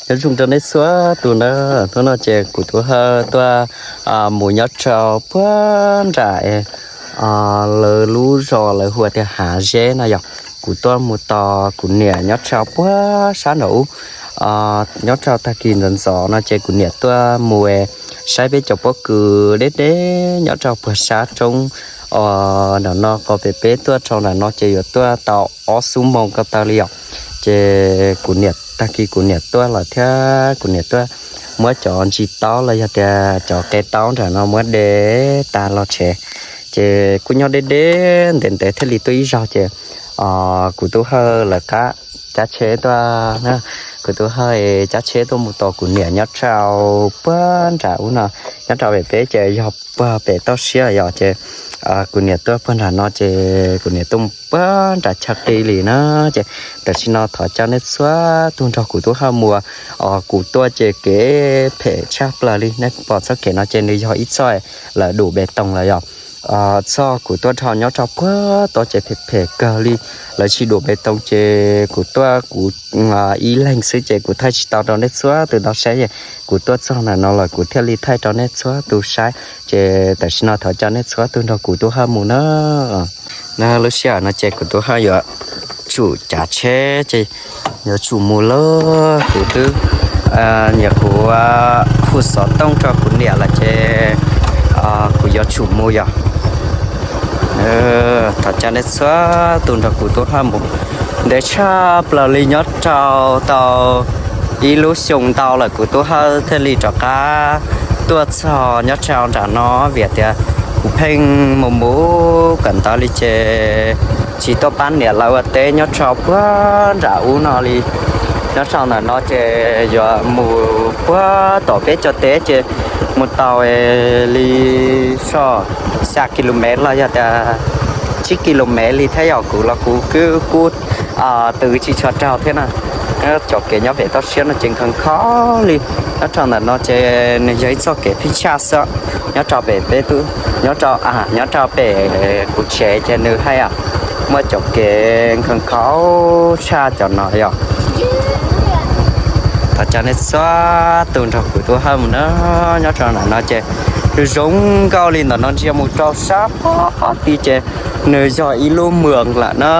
Nyob zoo rau nej txhua tus na, hnub no ces kuv Tub Hawj tuaj mus nyob rau puag nram lawv lub zos lawv hu tias Hav Zeb no yog. Kuv tuaj mus tos kuv niam nyob rau puag sab nraum ub. Nyob rau tag kis ntxov ntxov no ces kuv niam tuaj mus saib peb cov pob kws deb deb nyob rau puag sab roob. Nram no qhov pem peb tuaj rau nram no ces yuav tuaj tau ob xuab moos ko taw li os. Ces kuv niam, tag kis kuv niam tuaj lawm thiab kuv niam tuaj muab cov ntsis taub los yog tias cov qe taub nram no muab de tag los tsev. Ces kuj nyob deb deb ntev ntev thiaj li tuaj ib zaug ces kuv Tub Hawj lawv qab cab tsheb tuaj, kuv Tub Hawj cab tsheb tuaj mus tos kuv niam nyob rau puag nram ub no, nyob rau pem peb ces yog puag pem toj siab yom. Ces kuv niam tuaj puag nram no ces kuv niam tuaj puag nram chaw qis li na. Ces tam sim no thov caw nej txhua tus nrog kuv Tub Hawj mus. Kuv tuaj ces kev phem tshaj plaws li, nej pom txoj kev no ces nws yog ib txoj lawv dum pes toos lawm yom. Txoj kuv tuaj dhau nyob rau puag tod ces phem phem kawg li, lawv tsis dum pes toos ces kuv tuaj kuv ib leeg xwb ces kuv thaij tsis tau rau nej txhua tus tau saib. Kuv tuaj txog ntawm no lawm kuv thiaj li thaij rau nej txhua tus saib. Ces tam sim no thov caw nej txhua tus nrog kuv Tub Hawj mus na. Na lub sij hawm no ces kuv Tub Hawj yuav tsum cav tsheb ces yuav tsum mus lawm. Kuv twb nyuam qhuav hu xov tooj rau kuv niam lawm ces kuv yuav tsum mus yom. Thov caw nej txhua tus nrog kuv Tub Hawj mus. Ntev tshaj plaws li, nyob rau tau ib lub xyoo ntau lawm kuv Tub Hawj thiaj li rov qab tuaj txog nyob rau nram no vim tias kuv pheej mus mus kawm ntawv li ces tsis tuaj pab niam lawv ua teb nyob rau puag nram ub no li. Nyob rau ntawm no ces yuav mus puag tom peb cov teb ces mus tau li so xya ki lo mev los yog tias tsib ki lo mev li thiab yom. Kuv los kuv kuj kuj twv tsis tshua raug thiab na. Cov kev nyob pem toj siab no ces nkhaus nkhaus li. Nyob rau ntawm no ces nws yog ib txoj kev phij tshaj xwb. Nyob rau pem peb tub, nyob rau, nyob rau pem kuv tsev ces nws haj yam muaj cov kev nkhaus nkhaus tshaj cov no yom. Thov caw nej txhua tus nrog kuv Tub Hawj mus na. Nyob rau ntawm no ces nws zoo nkauj li, ntawm no ntsia mus rau sab pem tid ces nws yog ib lub moos lawm na.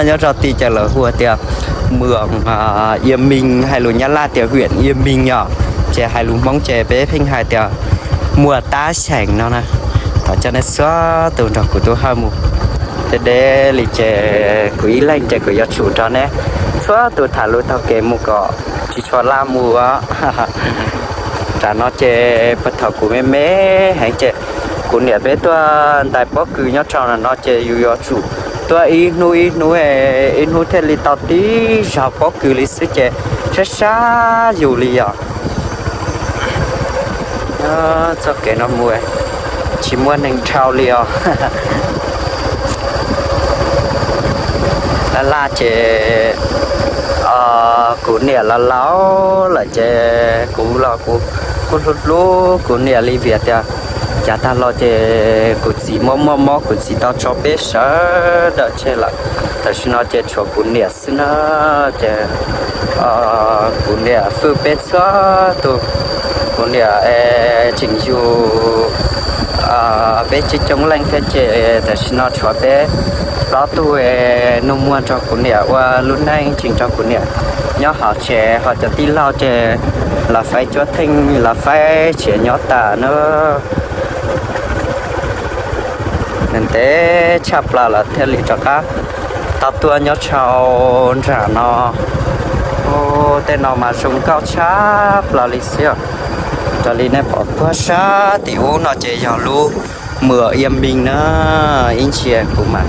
Nyob rau tid ces lawv hu tias moos Ia Mees, hais lus Nyab Laj tias huyện Yên Bình yom. Ces hais lus Hmoob ces peb pheej hais tias muas tab xeem no na. Thov caw nej txhua tus nrog kuv Tub Hawj mus. Deb deb li ces kuv ib leeg ces kuv yuav tsum nrog neb txhua tus tham lus taug kev mus kom tsis tshua laj mus. Nram no ces puag thaum kuv me me heev ces kuv niam peb tuaj ntais pob kws nyob rau ntawm no ces yus yuav tsum tuaj ib hnub ib hnub, ib hnub thiaj li tau tib zaug pob kws li xwb ces sab sab yus li yom. Txoj kev no mus tsis muaj neeg dhau li os. Laj laj ces kuv niam los laus lawm ces kuv los kuv kuj hlub hlub kuv niam li vim tias cav tag los ces kuv txiv muaj muaj mob, kuv txiv tau tso peb sawv daws tseg lawm. Tam sim no ces tshuav kuv niam xwb na. Ces kuv niam hwm peb txhua tus, kuv niam tseem yug peb coob coob leej thiab ces tam sim no tshuav peb plaub tug nus muag nrog kuv niam ua lub neej, tseem nrog kuv niam nyob hauv tsev, ho cov tij laug ces lawv faib cuab theej, lawv faib tsev nyob tas na. Ntev tshaj plaws lawm thiaj li rov qab tau tuaj nyob rau nram no. Tej no mas zoo nkauj tshaj plaws li xwb. Raws li nej pom puag sab tim ub no ces yog lub moos Ia Mees na. Ib ntsis kuv mam,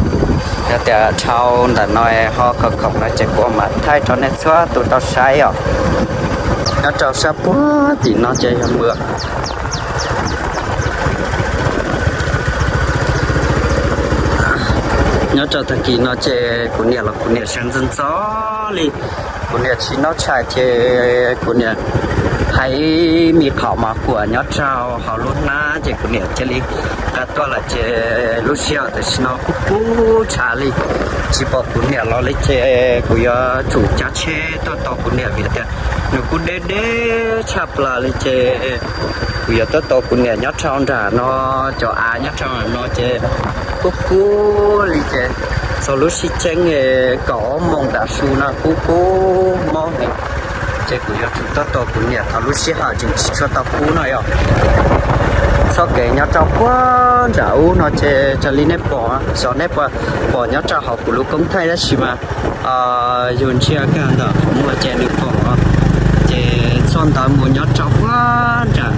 yog tias dhau ntawm no ho khoom khoom no ces kuv mam thaij rau nej txhua tus tau saib os. Nyob rau sab puag tim no ces yog moos. Nyob rau tag kis no ces kuv niam los kuv niam sawv ntxov ntxov li. Kuv niam tsis noj tshais ces kuv niam Hais ib me qhov mas kuam nyob rau hauv lub hnab ces kuv niam cia li nqa tuaj lawm ces lub sij hawm tam sim no kuj kub tshav li, tsis pom kuv niam los li ces kuv yuav tsum cav tsheb tuaj tos kuv niam vim tias nws kuj deb deb tshaj plaws li ces kuv yuav tuaj tos kuv niam nyob rau nram no, cov av nyob rau nram no ces kub kub li ces txog lub sib ceeb kaum ob moos tav su no kub kub mob heev. Ces kuv yuav tsum tuaj tos kuv niam thaum lub sij hawm tseem tsis tshua tau kub no yog. Txoj kev nyob rau puag nram ub no ces raws li nej pom, xyov nej puas pom nyob rau hauv kuv lub koob thaij tab sis mas yus ntsia kag ntawm qhov muag ces nws pom, ces txoj ntawd mus nyob rau puag nram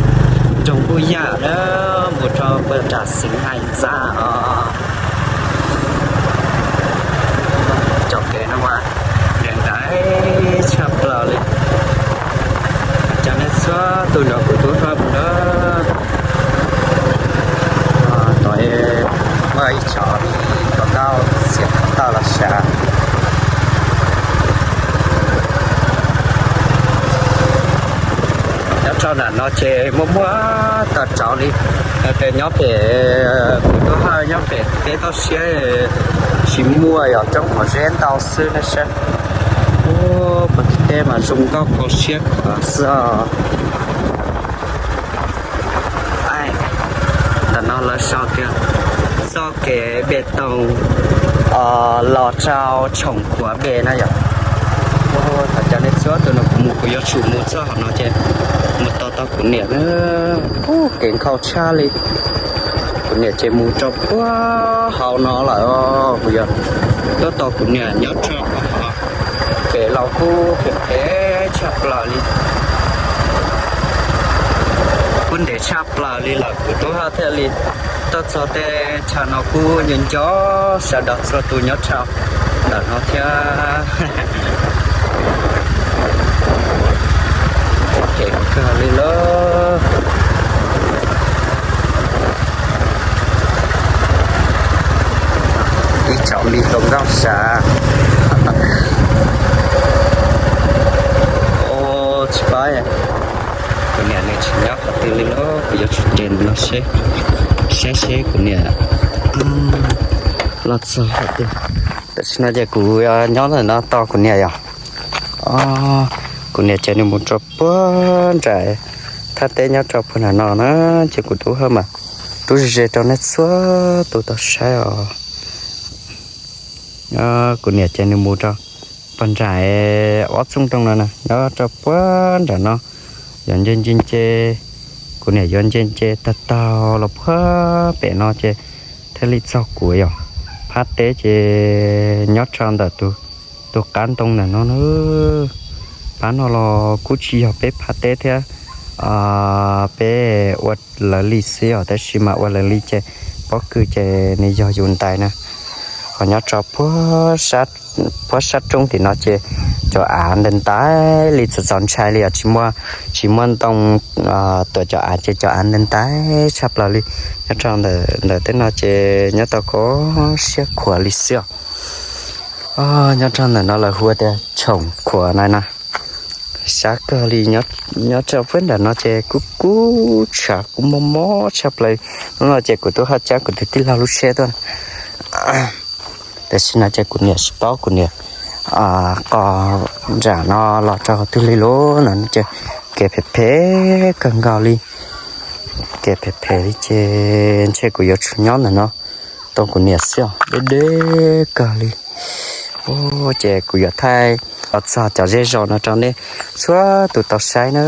nroog Npuj Yaj na, mus rau puag nram Xeev Hais Ntxaj os. Cov kev no mas nws ntaiv tshaj plaws li. Cov nej txhua tus nrog kuv tub hlob mus na. Tod muaj ib cov me hluas nkauj txiav taws los sav. Nyob rau nram no ces muaj muaj tag tsaus li, hais tias nyob pem kuv tub hlob nyob pem teb toj siab tsis muaj, yog roob qhov zeb ntau xwb na saib. Ua, pem teb mas zoo nkauj kho siab khuav xwb os. Ntawm no lawv sau tias txoj kev npe toos los rau Tshoom Khuav Npe na yom. Thov caw nej txhua tus no kuv mus kuv yuav tsum mus txog hauv no ces mus tos tau kuv niam na. Ua, kev nkhaus tshaj li. Kuv niam ces mus rau puag hauv no lawm os, kuv yuav tuaj tos kuv niam nyob rau hauv. Kev los kuj phem phem tshaj plaws li, kuj ntev tshaj plaws li lawm kuv tub hlob thiaj li tuaj txog tej chaw no kuj nco nco sawv daws txhua tus nyob rau ntawm no thiab. Phem kawg li lawm. Ib cov me hluas nkauj sav. Tsis paub, kuv niam nws tsis nyob qhov twg li lawm, kuv yuav tsum ces no seb, saib seb kuv niam los txog qhov twg. Tam sim no ces kuv nyob ntawm no tos kuv niam yom. Kuv niam ces nws mus rau puag nram thaj teb nyob rau puag nram no na, ces kuv tub hlob mas rub ze ze rau nej txhua tus tau saib os. Kuv niam ces nws mus rau puag nram ob txooj nroog no na, nyob rau puag nram no, yog nce nce nce, kuv niam yuav nce nce tag taug los puag pem no ces thiaj li txog kuv yom. Phab teb ces nyob rau ntawm tus qab ntoo ntawm no na. Phab no los kuj tsis yog peb phab teb thiab, peb ua lawv li xwb os, tab sis mas ua lawv li ces pob kws ces nws yog yus ntais na. Ho nyob rau puag sab roob tim no ces cov av ntais ntais li txaus txaus ntshai li os, tsis muaj, tsis muaj ntoo tuav cov av ces cov av ntais ntais tshaj plaws li. Nyob rau ntawm tej no ces nyob tau kho siab khuav li xwb os. Nyob rau ntawm no lawv hu tias Tshoom Khuav na no. Sab kawg li, nyob rau puag nram no ces kuj kub tshav kuj mob mob tshaj plaws. Hnub no ces kuv twb ho cab kuv tus tij laug lub tsheb tuaj. Tam sim no ces kuv niam tsis paub kuv niam qos nram no los rau qhov twg li lawm no ces kev phem phem kawg nkaus li. Kev phem phem li ces ntshe kuv yuav tsum nyob ntawm no tos kuv niam xwb os, deb deb kawg li. Ces kuv yuav thaij los txog cov zej zos no rau nej txhua tus tau saib na.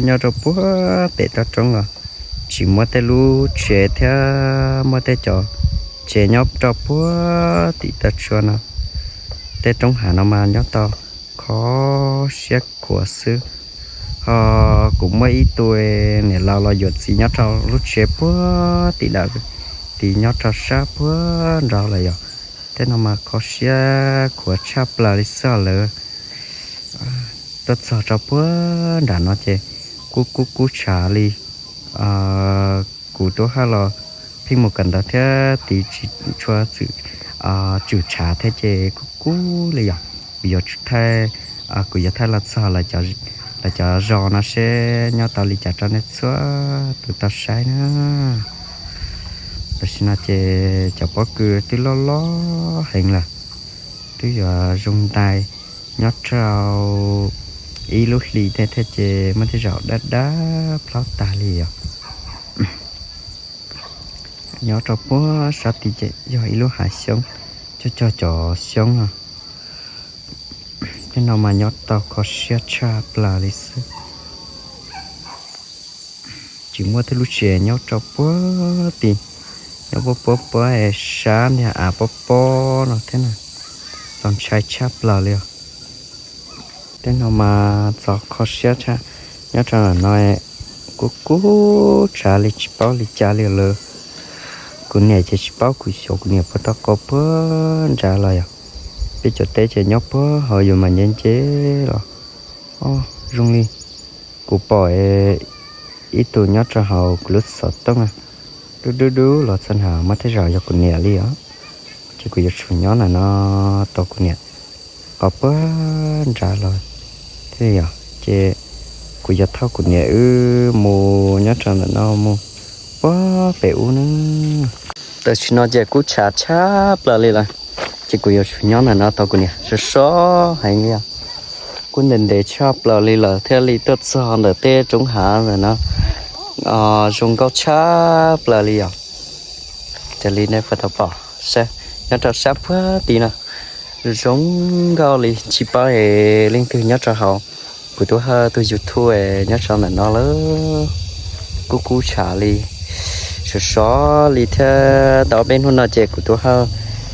Nyob rau puag pem toj roob los tsis muaj tej lub tsev thiab, muaj tej cov tsev nyob rau puag tim toj tsua no. Tej roob hav no mas nyob tau kho siab khuav xwb. Ho kuv muaj ib tug niam laus los yuav txiv nyob rau lub tsev puag tim dawm, tim nyob rau sab puag nraud lawm yom. Tej no mas kho siab khuav tshaj plaws li xwb lawm. Tuaj txog rau puag nram no ces kuj kub kub tshav li. Kuv tub haj los pheej mus kawm ntawv thiab, tiv tsis tshua txwm tswm tshav thiab ces kuj kub li yom. Kuv yuav tsum thaij Kuv yuav thaij los txog lawv cov zos no seb nyob tau li cas rau nej txhua tus tau saib na. Tam sim no ces cov pob kws twb loj loj heev lawm, twb yuav zoo ntais. Nyob rau ib lub hlis tej thiab ces muaj tej zaum daj daj plhaub tag li os. Nyob rau puag sab tid ces yog ib lub hav xyoob, cog cog cov xyoob no. Tej no mas nyob tau kho siab tshaj plaws li xwb. Tsis muaj tej lub tsev nyob rau puag tid, nyob puag puag puag sab ntiag av pob pob no thiab na, txaus ntshai tshaj plaws li os. Tej no mas txaus kho siab tshaj. Nyob rau ntawm no kub kub tshav li tsis paub li cas li lawm. Kuv niam ces tsis paub kuv xyov kuv niam puas tau qau puag nrad los yog. Peb cov teb ces nyob puag hauv yus mas nce nce los. Zoo li kuv pom ib tug nyob rau hauv kuv lub xov tooj, dub dub dub los txog na, muaj tej zaum yog kuv niam li os. Ces kuv yuav tsum nyob ntawm no tos kuv niam qau puag nrad los thiaj yog. Ces kuv yuav thauj kuv niam wb mus nyob rau ntawm no mus puag pem ub na. Tam sim no ces kub tshav tshaj plaws li lawm, ces kuv yuav tsum nyob ntawm no tos kuv niam. Sov sov heev li os. Kub ntev ntev tshaj plaws li lawm thiaj li tuaj txog ntawm tej roob hav ntawm no. Zoo nkauj tshaj plaws li os. Raws li nej puas tau pom, nyob rau sab puag tid no zoo nkauj li, tsis paub es leej twg nyob rau hauv. Kuv tub Hawj tus YouTube nyob rau ntawm no lawm. Kub kub tshav li, sov sov li thiab. Tau ob peb hnub no ces kuv tub Hawj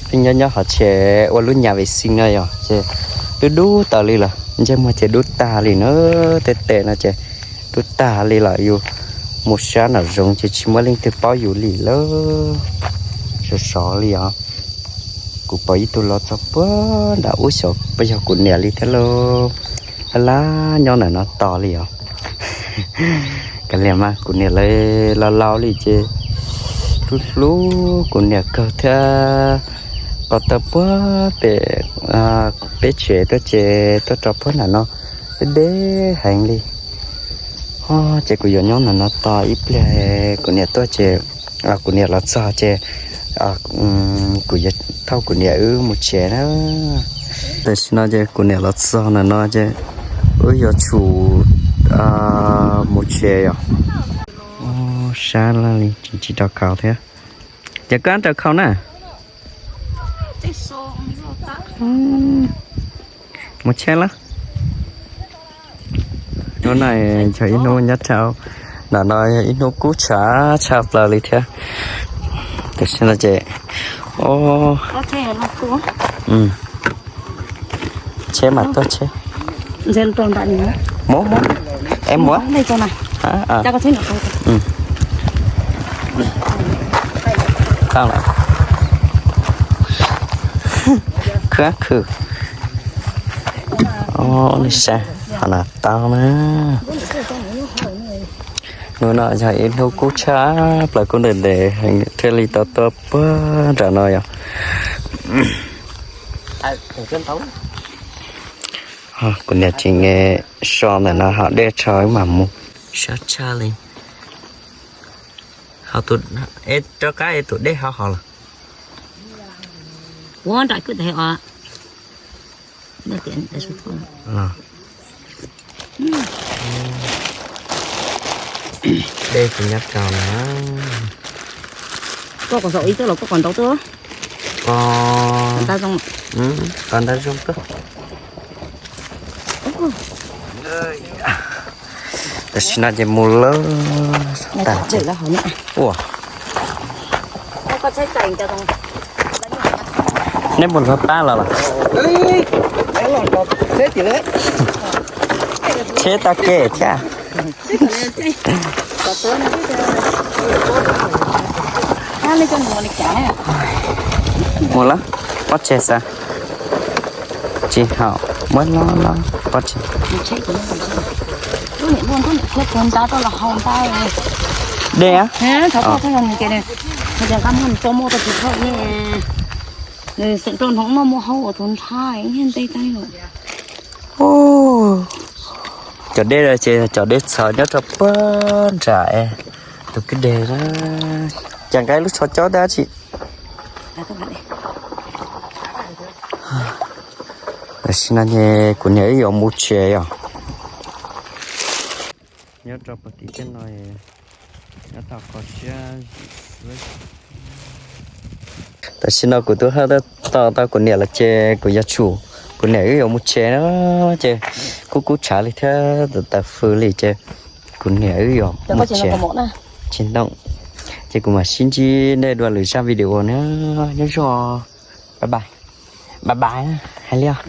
pheej nyob nyob hauv tsev ua lub nyam vem xis no yog ces dub dub tawm li lawm, ntsej muag ces dub tag li na. Tej tes no ces dub tag li lawm, yus mus sab nram zoov ces tsis muaj leej twg paub yus li lawm. Sov sov li os. Kuv pom ib tug los txog puag nram ub xyov puas yog kuv niam li thiab lauj. Lab lab nyob ntawm no tos li os. Kav liam mas kuv niam lawv laus laus li ces hlub hlub kuv niam kawg thiab. Qos tawm puag pem peb tsev tuaj ces tuaj rau puag nram no deb deb heev li. Ces kuv yuav nyob ntawm no tos ib pliag kuv niam tuaj ces, kuv niam los txog ces kuv yuav thauj kuv niam wb mus tsev na. Tam sim no ces kuv niam los txog ntawm no ces wb yuav tsum mus tsev yom. Sab laj li tsis rau khau thiab. Ces koj rau khau na. Mus tsheb lawm. Hnub no yog ib hnub nyob rau ntawm no yog ib hnub kub tshav tshaj plaws li thiab. Tam sim no ces tsheb mas tuaj tsheb. Mus, mus, es mus. Khw khw. Ua li saib ho na tau na. Hnub no yog ib hnub kub tshaj plaws, kub ntev ntev thiaj li tau tuaj puag nram no yog. Kuv niam tseem so ntawm no ho dej rho wb mam mus. Sab tshaj li. Rov qab es tus dej ho hov los. Dej tsis nyob rau na. Koj kom zaum ib tuaj los koj kom ntaus tuaj. Kom nta zoo tuaj. Tam sim no ces mus lawm. Ua, nej mus luag pab los los? Tsheb tau ke thiab. Mus lawm, pob tseg xav. Tsis haum, muab loj loj pob tseg. Dej á? Cov dej ces cov dej txhawv nyob rau puag nram tus kwj deg na. Cas nqa lub tsho cob dab tsi. Tam sim no ces kuv niam wb yuav mus tsev yom. Nyob rau puag tim tej no, nyob tau qhov siab. Tam sim no kuv twb haj tau tau kuv niam lawm ces kuv yuav tsum, kuv niam wb yuav mus tsev na, ces kub kub tshav li thiab taws fws li ces kuv niam wb yuav mus tsev. Tsis ntoo, ces kuv mam sib ntsib nej dua lwm zaj video na. Nyob zoo, bye bye, bye bye, hais li os.